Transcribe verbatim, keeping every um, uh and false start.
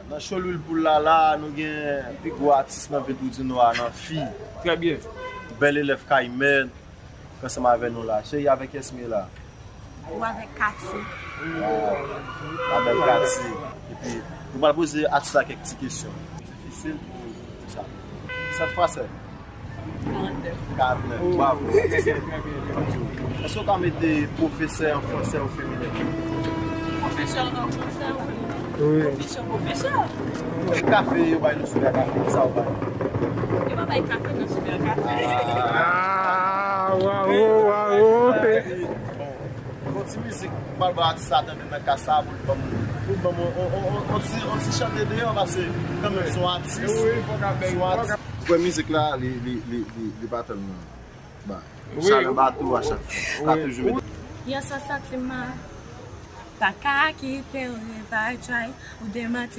Nan show Lwil Poul la, la, nou gen pi gwo atis nan vil Trou di Nwa a, nan fi. Trè byen. Bèl elèv Kay Mèt, ki ansanm avè nou la. Cheri, avèk kiyès m ye la? Ou avèk Katy. Waw, la bèl Katy. Epi, nou pral poze atis la kèk ti kesyon. Difisil pou, pou sa. Sèt fwa sèt. Karannèf. Karannèf, bravo. Èske w ka mete pwofesè an fransè ou feminen? Pwofesè an fransè ou feminen? Wi. Pwofesè, pwofesè. Kafe, yo bay nou sipè kafe, kisa ou bay? Yo pa bay kafe nan sipè kafe. Ah, bravo, bravo. Bon, yon ti mizik, m pral ba atis la tande nan ka sa pou l ban m, pou l ban m yon, yon, yon, yon, yon ti, yon ti chante deyò, paske kanmenm se yon atis. Wi, fòk ap fè, fòk ap. Ou wè mizik la, li, li, li, li, li pa tèlman ba. Wi. Chalè bato a chak fwa. Ou ka toujou mete. Yon sans santiman, pa ka kite w revive try, ou demanti.